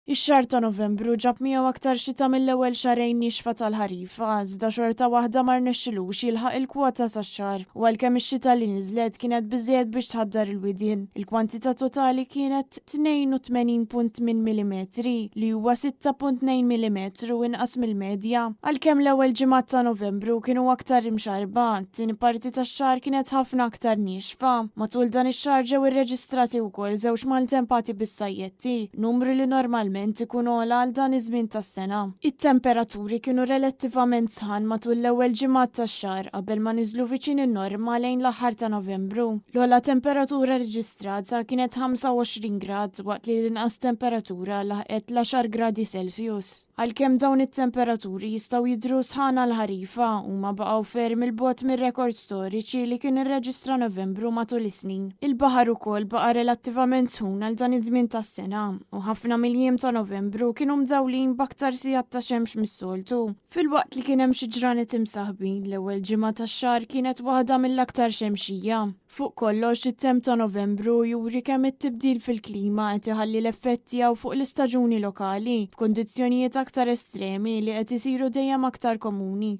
Ix-xahar ta' Novembru ġab miegħu aktar xita mill-ewwel xahrejn niexfa tal-ħarifa, iżda xorta waħda ma rnexxilux jilħaq il-kwota tax-xahar. U għalkemm ix-xita li niżlet kienet biżżejjed biex tħaddar il-widien, il-kwantità totali kienet 82.8 millimetri, li huwa 6.2 millimetru inqas mill-medja. Għalkemm l-ewwel ġimgħat ta' Novembru kienu aktar imxarrba, t-tieni parti tax-xahar kienet ħafna aktar niexfa. Matul dan ix-xahar ġew irreġistrati wkoll żewġ maltempati bis-sajjetti, numru li normalment ikun ogħla għal dan iż-żmien tas-sena. It-temperaturi kienu relattivament sħan matul l-ewwel ġimgħat tax-xahar qabel ma niżlu viċin in-norma lejn l-aħħar ta' Novembru. L-ogħla temperatura reġistrata kienet 25 grad waqt li l-inqas temperatura laħqet l-10 gradi Celsius. Għalkemm dawn it-temperaturi jistgħu jidhru sħan għall-ħarifa, huma baqgħu ferm 'il bogħod mir-rekords storiċi li kien irreġistra Novembru matul is-snin. Il-baħar ukoll baqa' relattivament sħun għal dan iż-żmien tas-sena, u ħafna mill-jiem ta' Novembru kienu mdawlin b'aktar sigħat ta' xemx mis-soltu. Filwaqt li kien hemm xi ġranet imsaħħbin, l-ewwel ġimgħa tax-xahar kienet waħda mill-aktar xemxija. Fuq kollox, it-temp ta' Novembru juri kemm it-tibdil fil-klima qed iħalli l-effett tiegħu fuq l-istaġuni lokali, b'kundizzjonijiet aktar estremi li qed isiru dejjem aktar komuni.